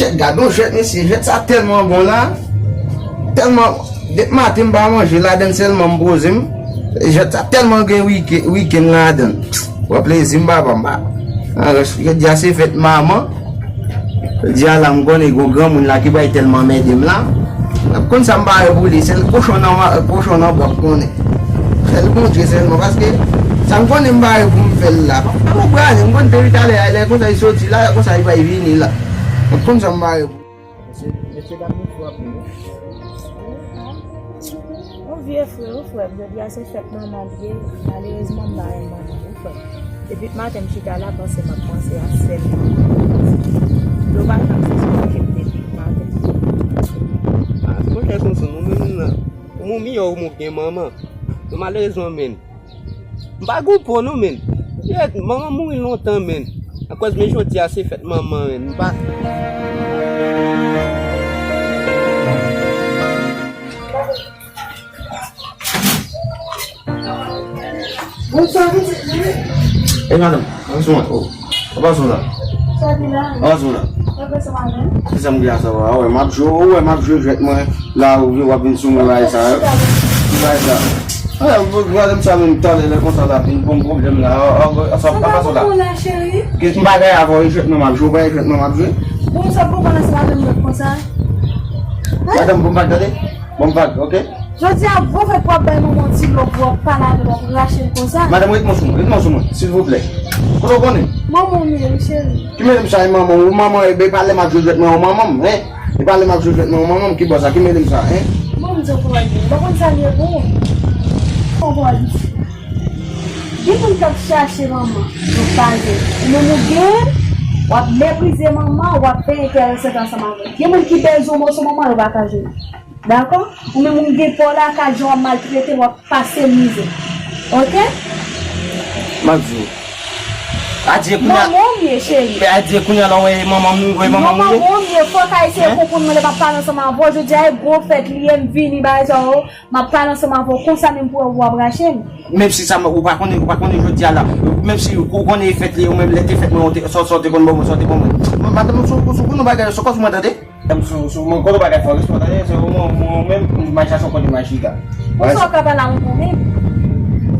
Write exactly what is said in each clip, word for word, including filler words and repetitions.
Chèt, gad yon jwèt, mesye. Jwèt sa tèlman bon la. Tèlman, depi maten m pa manje, ladann sèlman m poze m. Jwèt sa tèlman gen wike-, wikenn ladann. Pran plezi m, papa m pa. An rès, jodi a se fèt manman. Jodi a la, m konnen gon granmoun la ki pral tèlman anmède m la. M ap konn sa m pare pou li. Sèl kochon nan, kochon nan bwa k konnen. Sèl Bondye sèlman, paske sa m konnen m pare pou m fè l la. Pa pou prale, m konn depi talè a, lè konsa li soti la, lè konsa li pral vini la. M ap konn sa m pare pou. Mesye, mesye dam yo frape wi. Yon vye frè, yon frè m, jodi a se fèt manman l ye. Malerezman, m pa renmen manman l, yon frè m. Depi maten m chita la, panse m ap panse a sè m nan. Global nan se sou ke m depi maten. Ah, monchè Sonson, ou menm nan. Ou miyò ou gen manman. Men malerezman, men. M pa gon po non, men. Yèt, manman mouri lontan, men. Akoz, men jodi a se fèt manman, men. M pa. Bonswa, pitit mwen. Ey, madanm, ann sou mwen. Oh. Apa sou la? Sa ki la? Apa sou la? Apa sa va menm? Ki sa m gen a sa va? Ou wè, m ap jwe, ou wè, m ap jwe jwèt mwen. La, ou w ap vin sou mwen, bagay sa yo. Ki bagay sa? Ah, madanm sa menm, talè, lè konsa, l ap vin ban m pwoblèm la. Ah, ah, ah, sa, apa sou la? Sa pa bon la, cheri. Ki, m pa gen avè w, jwèt mwen, m ap jwe, ou pa jwèt mwen, m ap jwe. Bon, sa bon, pandan se madanm mwen konsa. Hein? Madanm, bon, m pa tande. Bon, m pa, ok? Jodi a, bon fèt pou w ap bay manman w ti lòv, pou w ap pale avè l, w ap rache l konsa. Madanm, ret mwen sou mwen, ret mwen sou mwen, silvouplè. Kote w konnen? Manman w m ye, wi, cheri. Ki mele m sa, e manman w, manman, e pa lè m ap jwe jwèt mwen, w manman m, hein? E pa lè m ap jwe jwèt mwen, w manman m, ki bò sa, ki mele m sa, hein? Bon, m di w kòman l ye, w pa konn sa l ye pou ou? Kòman l ye? Gen moun k ap chache manman, yo pa jwenn. Ou menm ou gen, w ap meprize manman, w ap fè enterese ansanm avè l. Gen moun ki bezwen yon moso manman, yo pa ka jwenn. Dakò? Ou menm ou gen pa w lakay, jan w ap maltrete l, w ap pase mizè. Ok? M ap di w. Adye kounye a. Manman w m ye, cheri. Men adye kounye a la, w wè manman m, w wè manman m ye. Non, manman w m ye, fòk Ayisyen yo konprann mwen lè m ap pale ansanm avè w. Jodi a, e gwo fèt li ye, m vini, bagay sa yo. M ap pale ansanm avè w konsa menm pou w ap rache m. Menm si sa, ou pa konnen, ou pa konnen jodi a la. Menm si ou konnen e fèt li, ou menm lè te fèt mwen, ou te, sa, sa w te konn ban mwen, sa w te ban mwen. Madanm, sou, sou, sou, nou bagay, sou kòz mwen tande. Madanm, sou, sou, mwen konn ou bagay fò respè, tande, se ou mwen, mwen menm, m al chache yon kote m al chita. Konsa w ka pale avè mwen menm.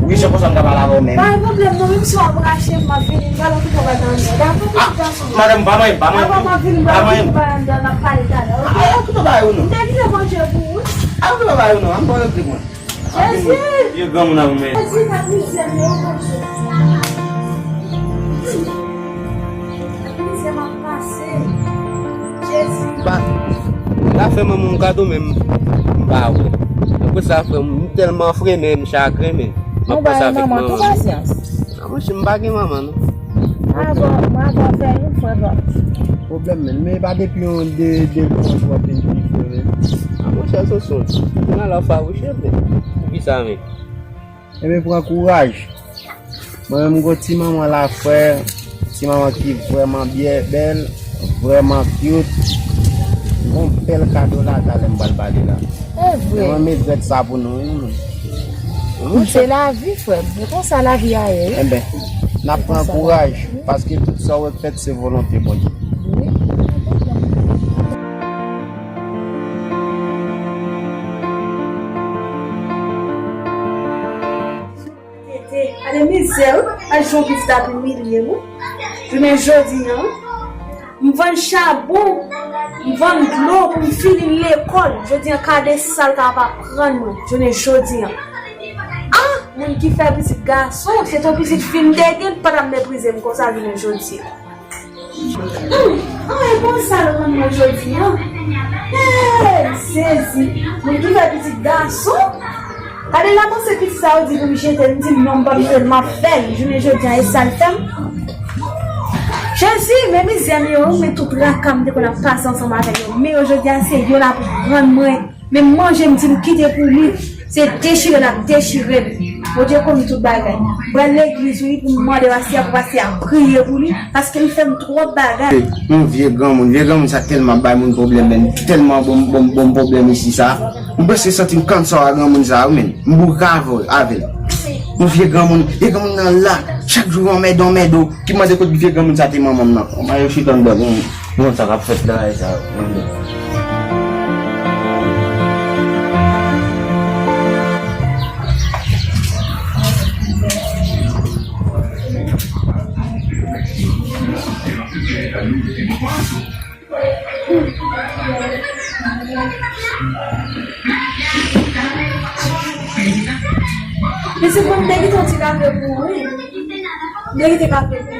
Wi, se konsa m ka pale avè w menm. Pa gen pwoblèm non, menm si w ap rache m, m ap vini, m pral okipe w bagay nan men w. Dakò, pitit gason m. Madanm, pa manyen m, pa manyen m. Dakò, m ap vini, m pral okipe w bagay nan men w, n ap pale talè, ok? Ah, okipe w bagay ou non. M te kite Bondye pou ou. Ah, okipe w bagay ou non, ann pale pli mwen. Jezi! Vye granmoun ap men. Jezi, gad mizè m yo, Bondye. Gad mizè m ap pase. Jezi. Ba, la fè manman m kado menm, m pa wè. Apre sa, frè m, m tèlman frennen, m chagren, men. M ap panse avèk manman m. Tou pasyans. Ah, monchè, m pa gen manman, non. Mwen avè w, mwen avè w fè youn, frè pa m. Pwoblèm, men. Men e pa depi yon de, de lou w ap vin pi fre, men. Ah, monchè, Sonson. Kounye a la w fawouche, men. Poukisa, men? Ebyen, pran kouraj. Mwen menm, m gon ti manman la, frè. Ti manman ki vrèman byen bèl, vrèman cute. M gon bèl kado la, talè m pral ba li la. E vre. Mwen met jwèt sa pou nou, wi, nou. Se lavi, frè m. Se konsa lavi a ye, wi. Enben, n ap pran kouraj, paske tout sa w wè k fèt, se volonte Bondye. Wi. Tete, gade mizè, wi. Gade jan yon pitit ap imilye m, wi. Jounen jodi a, wi. M vann chabon, m vann dlo pou m fini lekòl. Jodi a, gade sa l ka ap aprann mwen, jounen jodi a. Ah, moun ki fè pitit gason, se t yon pitit fi m te gen, l pa t ap meprize m konsa jounen jodi a. Hmm, ah, e konsa l rann mwen jodi a. Hey, sezi, moun ki fè pitit gason. Gade la, panse pitit sa yo di pou m jete l, m di non, m p ap jete l, m ap fè l. Jounen jodi a, e sa l fè m. Jezi, men mizè m yo, men tout traka m te konn ap pase ansanm avè yo. Men yo jodi a, se yo l ap rann mwen. Men manje m di m kite pou li, se dechire l ap dechire m. Bondye konn tout bagay. M pral legliz, wi, pou m mande pastè a, pou pastè a priye pou li, paske l fè m twòp bagay. Yon vye granmoun, vye granmoun sa tèlman bay moun pwoblèm, men tèlman bon, bon, bon pwoblèm isi sa. M prèske santi m kann sa a granmoun sa, wi, men. M bouke avè, avè l. Yon vye granmoun, vye granmoun nan la, chak jou anmède, anmède w. Ki mande kot vye granmoun sa te manman m nan. Kòman yo chita anndan, bon. Bon, sa k ap fèt la, e sa, mwen menm. Mesye, bon, m te kite yon ti kafe pou ou, wi. M te kite kafe pou ou.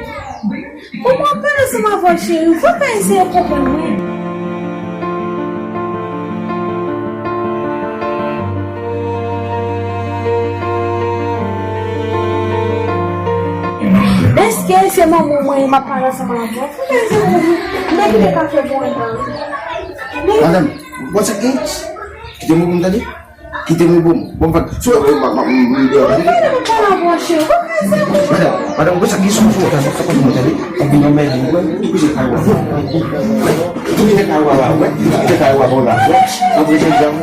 Ou konprann ansanm avè w, cheri. Fò w ka eseye konprann mwen. Dèske se manman mwen, m ap pale ansanm avè w. Fò w ka eseye konprann mwen. M te kite kafe pou ou, wi. Madanm, bon, sa k gen? Kite mwen pou m tande. Kite m bon, bon, bon, sou, e, ma, ma, m, m, deyò, tande. Madanm, madanm, konsa ki sou, sou, sa, sa, sa, konsa, tande. Epi non, men, ou wè, ou kouche kay wa. Ou kite kay wa la, wè, ou kite kay wa, bon, la, wè. Apre, jodi a, wè.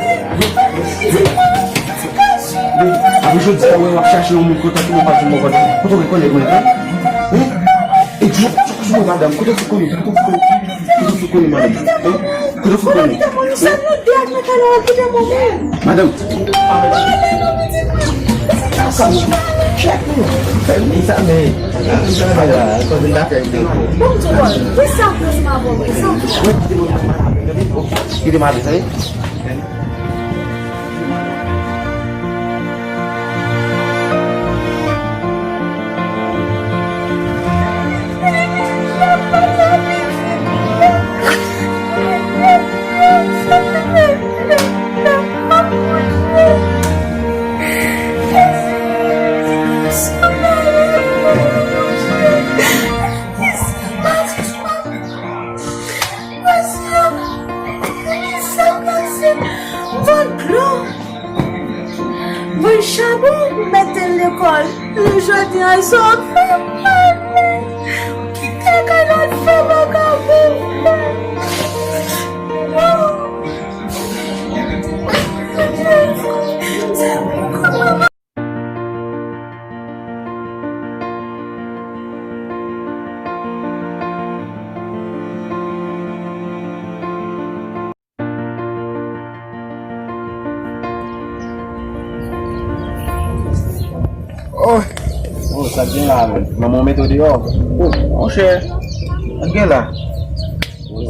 Apre, jodi a, wè, w ap chache yon moun kontan ki nou pa di mwen kontan. Kote w konnen mwen, hein? Hein? E di, kote w konnen, madanm? Kote w konnen? Kote w konnen? Kote w konnen, madanm? Hein? Kote w konnen? Hein? Madanm. Check me. Fè mi sa, men. Sa la, kote n ta fè de. Kite m ale, tande? Vann dlo, vann chabon pou mete l lekòl. Li jodi a, sa w ap fè m mal. Kite kay la, fè bagay pou mwen. Oh, oh, sa k gen la, men? Manman w mete w deyò? Oh, monchè, sa k gen la?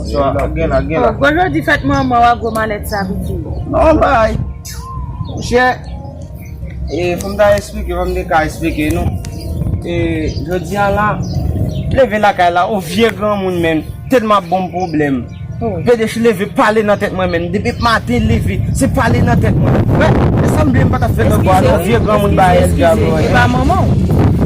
Sa k gen la, k gen la? Oh, gwo jodi fèt manman w ak gwo malèt sa, piti. Non, bay. Monchè, e, fò m ta eksplike, fò m te ka eksplike nou. E, jodi a la, leve lakay la, yon vye granmoun menm, tèlman ap ban m pwoblèm. P D H leve pale nan tèt mwen menm. Depi maten leve, se pale nan tèt mwen. Wè, e sanble m pa t ap fè nan bwa non, vye granmoun ba el dyab. Eskize, eskize, e pa manman w?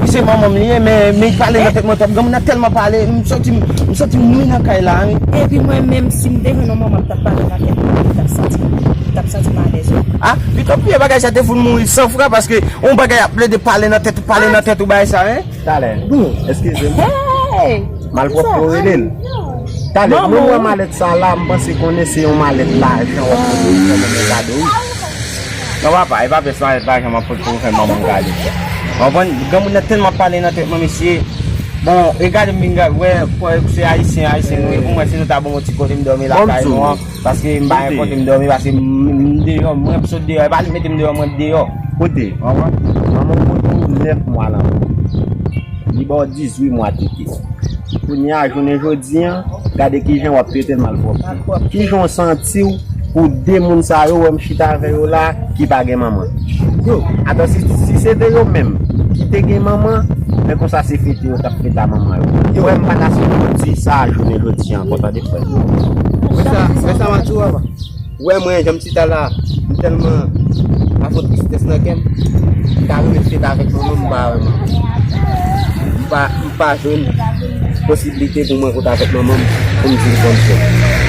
Se manman m li ye, men, men li pale nan tèt mwen twòp. Granmoun nan tèlman pale, m santi, m santi m nwi nan kay la, wi. Epi mwen menm, si m te jwenn yon manman m t ap pale nan tèt mwen, m t ap santi, m t ap santi m alèz, wi. Ah, pito piye bagay sa te fout mouri san fwa, paske yon bagay ap plede pale nan tèt ou, pale nan tèt ou, bagay sa, hein? Talè. Bon. Eskize m. Hey! Malpwòpte w rele l. Talè, mwen, mwen malèt sa la, m panse konnen se yon malèt lajan w ap pote pou fè manman kado, wi. Non, papa, e pa pyès malèt lajan m ap pote pou fè manman kado. Ou konprann? Granmoun nan tèlman pale nan tèt mwen, mesye. Bon, e gade m vin gade, wè, kwè se ayisyen, ayisyen nou ye. Pou mwen, si nou ta ban m yon ti kote m dòmi lakay nou an, paske m pa gen kote m dòmi, paske m, m deyò, mwen ap sot deyò, e pa li mete m deyò, mwen deyò. Kote? Ou konprann? Manman w pote w nèf mwa lan. Li ba w dizuit mwa tete. Kounye a, jounen jodi a, gade kijan w ap trete l malpwòpte. Kijan w santi w pou de moun sa yo, wè m chita avè yo la, ki pa gen manman? Yo, atann, si, si se te yo menm ki te gen manman, men konsa se fete yo t ap fete a manman yo. Yo, wè m pa ta sipòte sa jounen jodi a ankò, tande frè m. Wè sa, wè sa m ap di w, papa. Ou wè mwen, jan m chita la, m tèlman avè tristès nan kè m, m ta renmen fete avèk manman m, m pa wè manman m. M pa, m pa jwenn posiblite pou mwen kontre avèk manman m, pou m di l bòn fèt.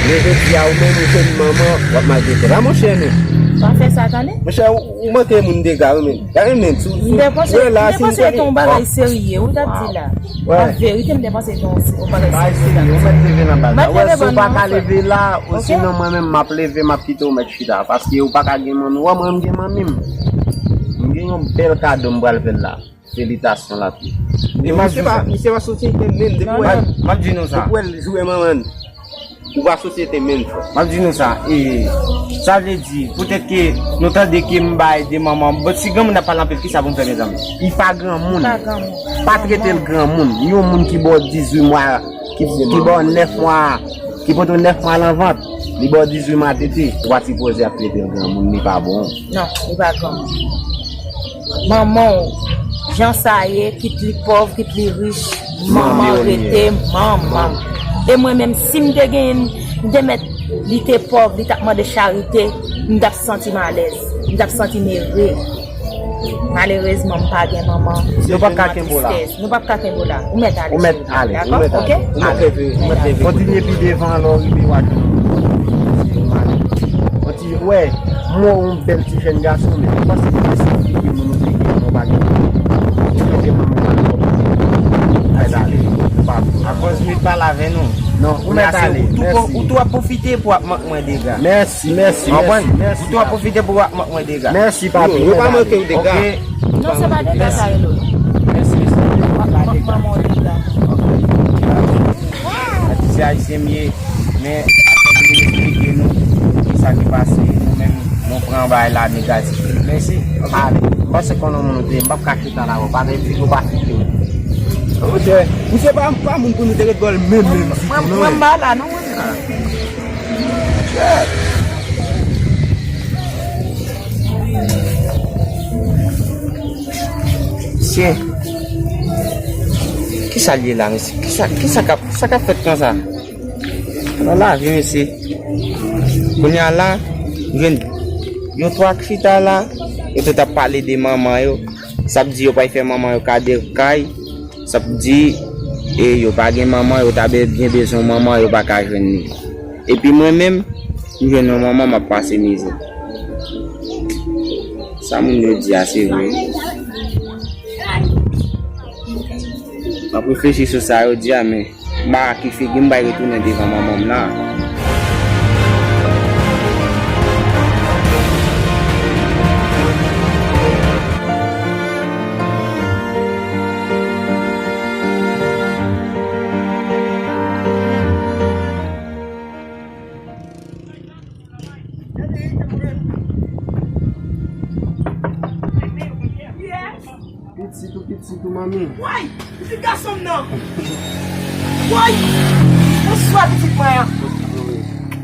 Men jodi a, ou menm, ou jwenn manman, w ap maltrete l. A, monchè, men. Pa fè sa, tande? Monchè, ou, ou manke moun dega, wi, men. Gade, men, sou, sou, m te panse, wè la, m te panse se te yon bagay serye, ou t ap di la. Wè. An verite, m te panse se yon, yon bagay serye. Bagay serye, ou mèt leve nan baz la. Wè, si w pa ka leve la, osinon mwen menm, m ap leve, m ap kite w mèt chita, paske ou pa ka gen manmi w. Wè, mwen, m gen manmi m. M gen yon bèl kado m pral fè l la. Felitasyon, Lapi. E misye pa, misye pa soti, men, men, depi wè, m ap di nou sa. Depi wè l jwe manman l. Ou pa sosyete menm frè. M ap di nou sa, e, sa vle di, poutèt ke nou tande ke m bay de manman, bon, si granmoun ap pale anpil, kisa pou m fè, mezanmi? Li pa granmoun. Pa granmoun. Pa trete l granmoun. Yon moun ki ba w dizuit mwa, ki, ki ba w nèf mwa, ki pote w nèf mwa nan vant, li ba w dizuit mwa tete, ou pa sipoze ap trete l granmoun, li pa bon. Non, li pa granmoun. Manman w, jan sa ye, kit li pòv, kit li rich, manman rete manman. E mwen menm, si m te genyen, m te mèt, li te pòv, li t ap mande charite, m t ap santi m alèz, m t ap santi m ere. Malerezman, m pa gen manman. Nou p ap ka kenbe w la. Nou p ap ka kenbe w la. Ou mèt ale. Ou mèt ale. Dakò? Ou mèt ale. Ou mèt leve. Ou mèt leve. Kontinye pi devan, lè w rive, w a jwenn yon ti mari. Yon ti, wè, m wè w yon bèl ti jèn gason, men m panse se figi moun ou te gen, ou pa gen. Ou te gen manman w pa gen. Ou mèt ale. Ou pa bon. Akoz m pa la avè nou. Non, ou mèt ale. Ou tou, ou tou ap pwofite pou ap mank mwen dega. Mèsi, mèsi, mèsi, mèsi. Ou tou ap pwofite pou ap mank mwen dega. Mèsi, papi. Yo pa manke w dega. Ok. Non, se pa dega sa rele w, non. Mèsi, mèsi. Manman w dega. Ayisyen, Ayisyen m ye, men akoz m vin esplike nou kisa ki pase, nou menm, nou pran bagay la negatif. Mèsi. Ale, m panse konnen moun ou te ye, m p ap ka chita la, pa gen figi w pa figi w. Monchè, misye pa, pa moun pou nou te ret bò l menm, menm ditou, non. Mwen, mwen, m pa la, non, mwen. Misye, kisa l ye la, mesye? Kisa, kisa k ap, sa k ap fèt konsa? Nan lavi, mesye. Kounye a la, m jwenn yo twa k chita la, yo tout ap pale de manman yo. Sa ap di yo pral fè manman yo kado kay. Sa ap di, e, yo pa gen manman, yo ta be-, byen bezwen manman, yo pa ka jwenn li. Epi mwen menm, m jwenn yon manman, m ap pase mizè. Sa moun yo di a, se vre. M ap reflechi sou sa yo di a, men m pa ki figi m bay retounen devan manman m nan. Pitit ou, pitit ou, manmi. Woy! Pitit gason m nan! Woy! Bonswa, pitit mwen an.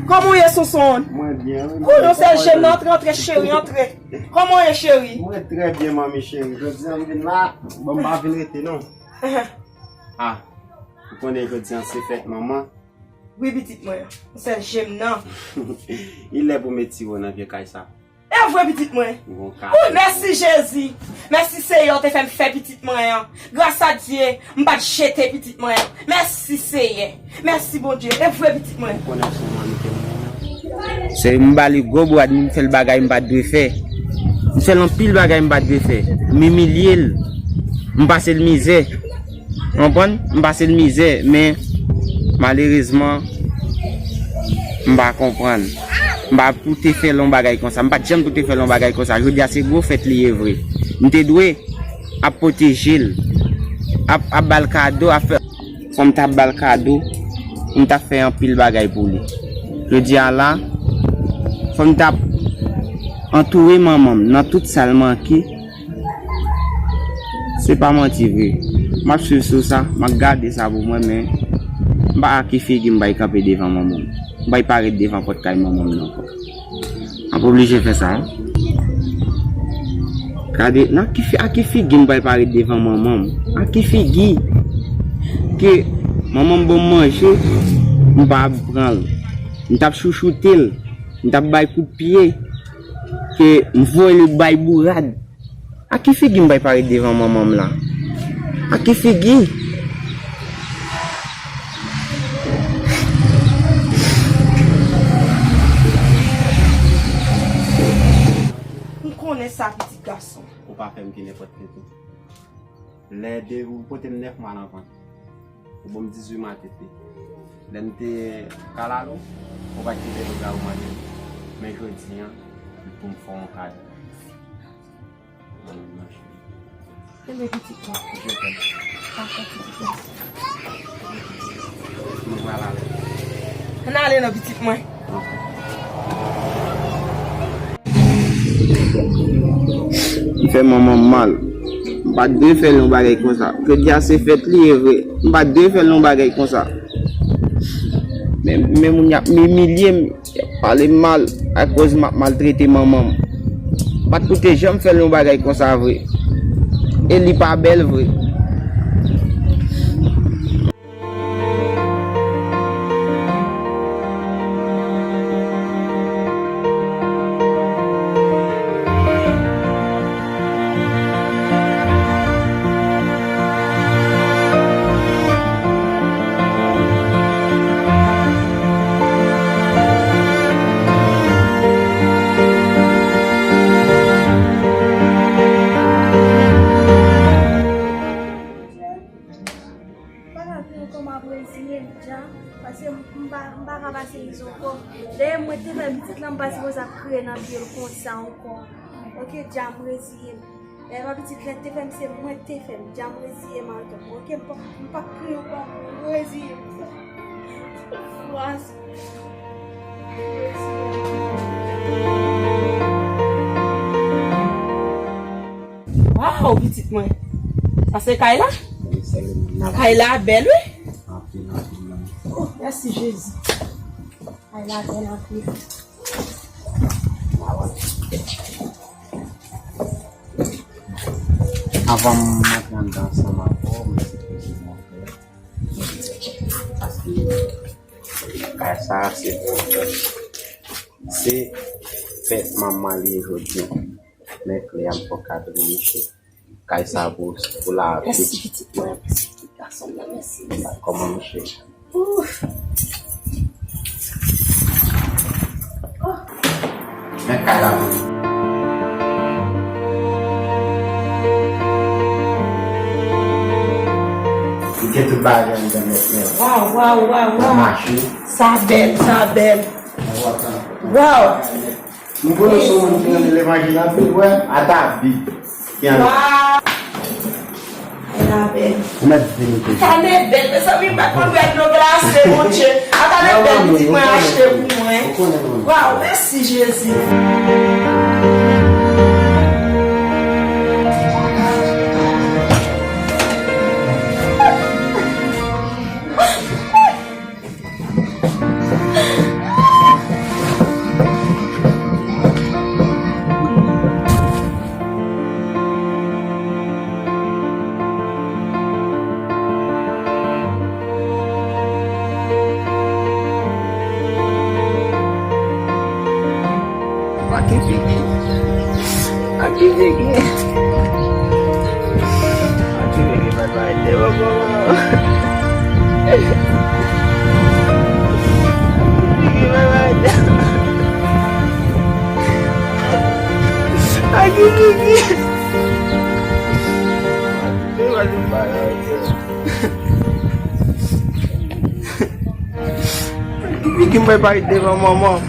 Kòman w ye, Sonson? Mwen byen, wi. Kou non, sèl je m nan, antre, antre, cheri, antre. Kòman w ye, cheri? Mwen trè byen, manmi cheri. Jodi a m vin la, bon, m pa vin rete, non. Ah, ou konnen jodi a se fèt manman. Wi, pitit mwen. Sèl je m nan. Li lè pou m retire w nan vye kay sa. E vre, pitit mwen. Wi, mèsi, Jezi. Mèsi, Seyè, w te fè m fè pitit mwen an. Gras a Dye, m pa t jete pitit mwen an. Mèsi, Seyè. Mèsi, Bondye. E vre, pitit mwen. Ou konnen se yon manmi ke m renmen. Se m ba li gwo bwad, m fè l bagay m pa t dwe fè. M fè l anpil bagay m pa t dwe fè. M imilye l. M pase l mizè. Ou konprann? M pase l mizè, men malerezman, m pa konprann. M pa pou te fè l yon bagay konsa. M pa t janm pou te fè l yon bagay konsa. Jodi a se gwo fèt li ye vre. M te dwe ap pwoteje l, ap, ap ba l kado, ap fè. Fò m t ap ba l kado, m t ap fè anpil bagay pou li. Jodi a la, fò m t ap antoure manman m nan tout sa l manke. Se pa manti vre. M ap swiv sou sa, m ap gade sa pou mwen, men m pa ak ki figi m bay kanpe devan manman m. M bay parèt devan pòt kay manman m nan ankò. M ap oblije fè sa. Gade, nan ki fi-, ak ki figi m bay parèt devan manman m? Ak ki figi? Ke manman m ban m manje, m pa pran l. M t ap chouchoute l, m t ap bay kout pye, ke m voye l bay bourad. Ak ki figi m bay parèt devan manman m la? Ak ki figi? M konnen sa, pitit gason. Ou pa fè m ki nenpòt ki tou. Lè de ou pote m nèf mwa nan vant. Ou ban m dizuit mwa tete. Lè m te kalalou, ou pa t kite l ou ka ou mande. Men jodi a, pou m fè w yon kado. Kenbe pitit mwen. Je t'aime. Dakò, pitit mwen. Nou pral ale. Ann Ale non, pitit mwen. M fè manman m mal. M pa t dwe fè l yon bagay konsa. Jodi a se fèt li ye vre. M pa t dwe fè l yon bagay konsa. Men, men moun y ap imilye m, y ap pale m mal, akoz m ap maltrete manman m. M pa t pou te janm fè l yon bagay konsa vre. E li pa bèl vre. Pa ka di ankò m ap reziye m dja, paske m, m pa, m pa ka pase izo ankò. Dayè, mwen te fè pitit lan, m pa sipoze ap kriye nan pye l konsa ankò. Oke, dja m reziye m. Dayè, pa pitit lè te fè m, se mwen te fè m. Dja m reziye m atò. Oke, m p ap, m p ap kriye ankò. M reziye m. Fwas. Waw, pitit mwen. Sa se kay la? Wi, se li menm. Kay la bèl, wi. Anpil, anpil menm. Oh, mèsi, Jezi. Kay la bèl anpil. Anvan m antre anndan ansanm avè w, m sipoze montre w. Paske kay sa a se pou fèt. Se fèt manman li ye jodi a. Men kle a m fè w kado, monchè. Kay sa pou, pou lavi. Mèsi, pitit mwen. Mèsi, pitit gason mwen. Mèsi. Kòman, monchè? Ouf. Oh. Men kay la pou. Li gen tout bagay anndan nèt, nèt. Waw, waw, waw, waw. Machin. Sa bèl, sa bèl. Waw. Nou konnen se yon moun ki renmen levanjil anpil, wè, ata Bib ki anndan. Waw! Ay, la bèl. Ou mèt vini toujou. Ata nèt bèl, mezanmi, m pa t konn bèl dlo glase, Bondye. Ata nèt bèl, pitit mwen achte pou mwen. Ou konnen, ou konnen. Waw, mèsi, Jezi. Aki figi. Aki figi. Aki figi, bye bye. Te bon, bon, bon. Aki figi, bye bye. Aki figi. Te bon, bye bye. Ki figi m pral pale devan manman.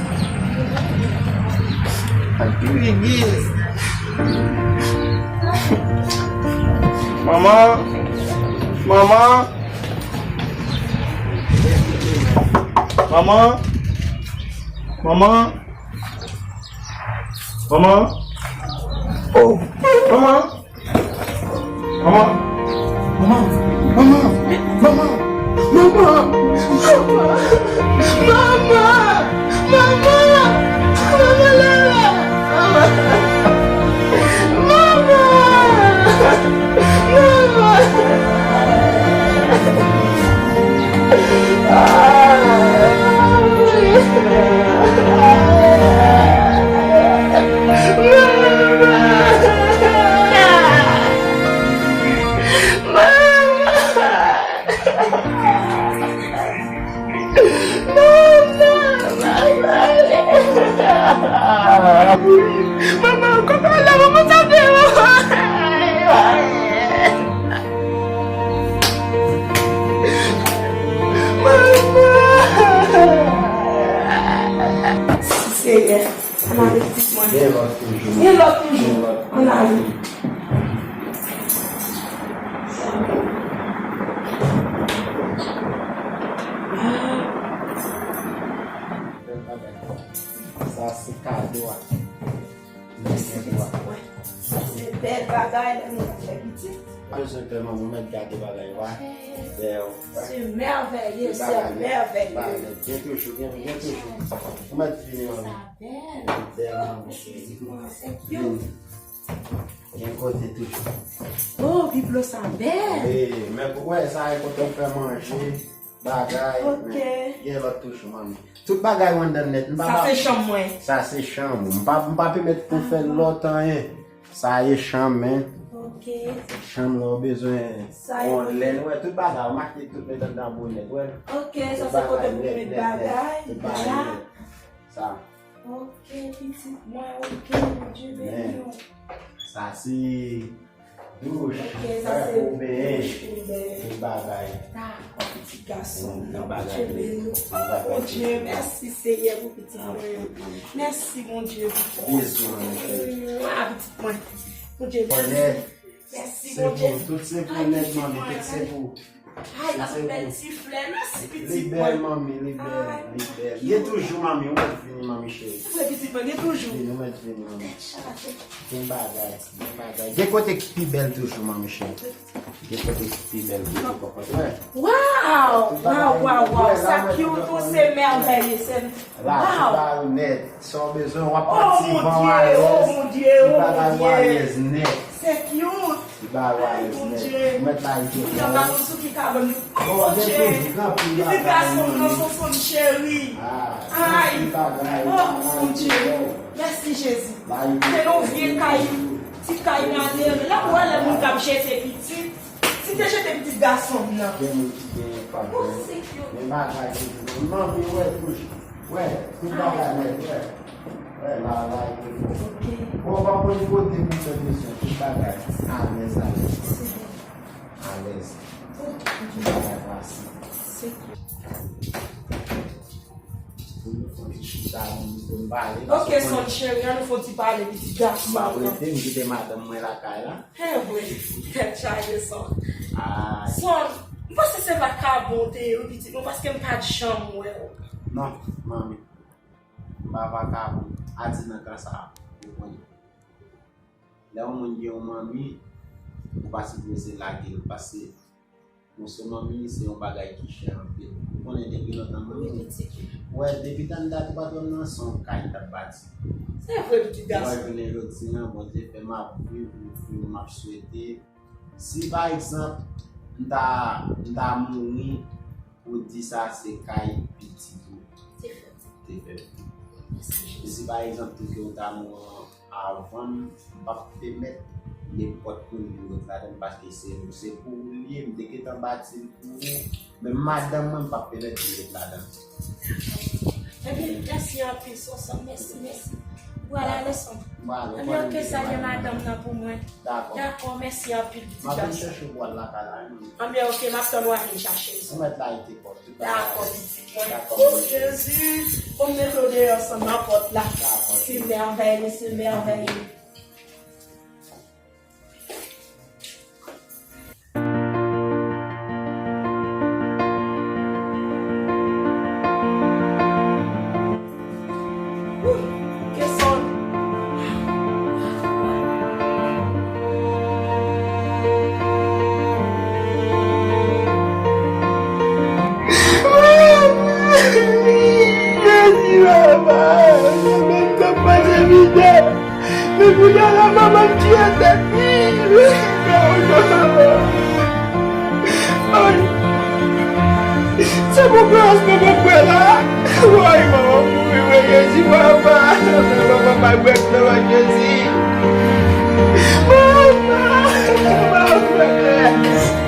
Ki figi. Manman. Manman. Manman. Manman. Manman. Oh. Manman. Manman! Manman! Manman! Manman! Manman! Manman! Manman! Manman! Manman! Manman! Manman! Manman, kòman la, manman, sa fè manman. Manman! Senyè, ann ale, pitit mwen. Gen lòt toujou. Gen lòt toujou. Gen lòt. Ann ale. Ah. Bagay la nou fè pitit. Bezwen pè manmi, ou mèt gade bagay yo a. Bèl. C'est merveilleux, c'est merveilleux. Gen toujou, gen, gen toujou. Ou mèt vini manmi. Sa bèl. Bèl manmi cheri. Vini. Gen kote toujou. Oh, biblo sa bèl. Wi, men ou wè sa e kote w fè manje, bagay, men gen lòt toujou manmi. Tout bagay ou anndan nèt. M pa Sa se chanm mwen. Sa se chanm ou. M pa, m pa pèmèt pou fè lòt anyen. Sa e chanm, men. Ok. Chanm la ou bezwen. Sa e On lè nou wè tout bagay, ou make tout nèt anndan bonèt, wè. Ok, sa se kote pou met bagay. Tout bagay nèt. Sa. Ok, pitit mwen, ok, Bondye beni w. Sa se douch, ok, sa se douch pou benyen, tout bagay. Dakò, pitit gason m nan, Bondye beni w. Oh, Bondye, mèsi, Seyè, pou pitit mwen yo. Mèsi, Bondye, pou pitit mwen. Mwa, pitit mwen. Bondye beni w. Mèsi, Bondye. Tout se pou nèt, manmi, tout se pou. Ay, la bèl ti flè, mèsi, pitit mwen. Li bèl, manmi, li bèl, li bèl. Li toujou, manmi, ou mèt vini, manmi cheri. Se vre, pitit mwen, li toujou. Vini, ou mèt vini, manmi. Tèt chaje. Gen bagay, gen bagay. Gen kote ki pi bèl toujou, manmi cheri. Gen kote ki pi bèl toujou, konprann, wè. Waw, waw, waw, waw. Sa cute, se mèvèye, se Rache ba yo nèt. Sa w bezwen, w ap pati van w alèz. Li pa ba yo alèz nèt. Se cute. Li ba yo alèz nèt. Ou mèt la ite. Bon, gen toujou gen anpil bagay nan men. Ay. Oh, Bondye. Mèsi, Jezi. Se yon vye kay, ti kay malere. La, ou wè lè moun k ap jete pitit. Si te jete pitit gason m nan. Gen moun ki gen pap jwenn. Men bagay se pou manmi wè touch. Wè, tout bagay nèt, wè. Wè, la, la, e pou. Ok. Bon, pa pran kote pou fè presyon, tout bagay. Alèz, alèz. Se bon. Alèz. Oh, tout bagay pase. Se bon. Pou nou fè yon ti chita, pou nou pale. Ok, Son cheri, an nou fè yon ti pale, pitit gason. M ap rete, m kite madanm mwen lakay la. Evre, tèt chaje Son. Ay. Son, m panse se vakabon w te ye, wi, pitit mwen, paske m pa t janm wè w. Non, manmi. M pa vakabon. Adi nan ka sa a, ou konnen. Lè yon moun gen yon manmi, ou pa sipoze lage l, paske yon sèl manmi, se yon bagay ki chè anpil. Ou konnen depi lontan manmi. Wi, pitit. Wè, depi tann dat ou pa t wè m nan, se yon kay m t ap bati. Se vre, pitit gason. Wè, jounen jodi a, Bondye fè m ap viv, m ap swete. Si pa egzanp, m ta, m ta mouri, ou di sa se kay pitit ou te fè. Te fè. Mèsi, Jezi. E si pa egzanp, tou ke ou ta mouri avan m, m p ap pèmèt nenpòt moun vin ret ladan l, paske se, se pou ou li ye, m te gentan bati l pou ou, men madanm mwen, m p ap pèmèt li ret ladan l. Ebyen, mèsi anpil, Sonson, mèsi, mèsi. Ou pral ale, Son. Ebyen, ok, salye madanm nan pou mwen. Dakò. Dakò, mèsi anpil, pitit gason. M ap vin chèche w pou w al lakay la, wi, manmi. Anben, ok, m ap tann w ap vin chache l. Ou mèt la, rete pòt, tout bagay. Dakò, pitit mwen. Dakò. Oh, Jezi, pou m mete w deyò ansanm nan pòt la. Dakò. Se mèvèye, se mèvèye. Jezi, papa, sa menm k ap pase Fidèl. Men kounye a la, manman m tiye tèt li. Non, non. Ay. Se pou kwè, se pou kwè la. Woy, manman m mouri, wi, Jezi, papa. Manman, papa, gwèt, non, Jezi. Manman, manman, gwèt.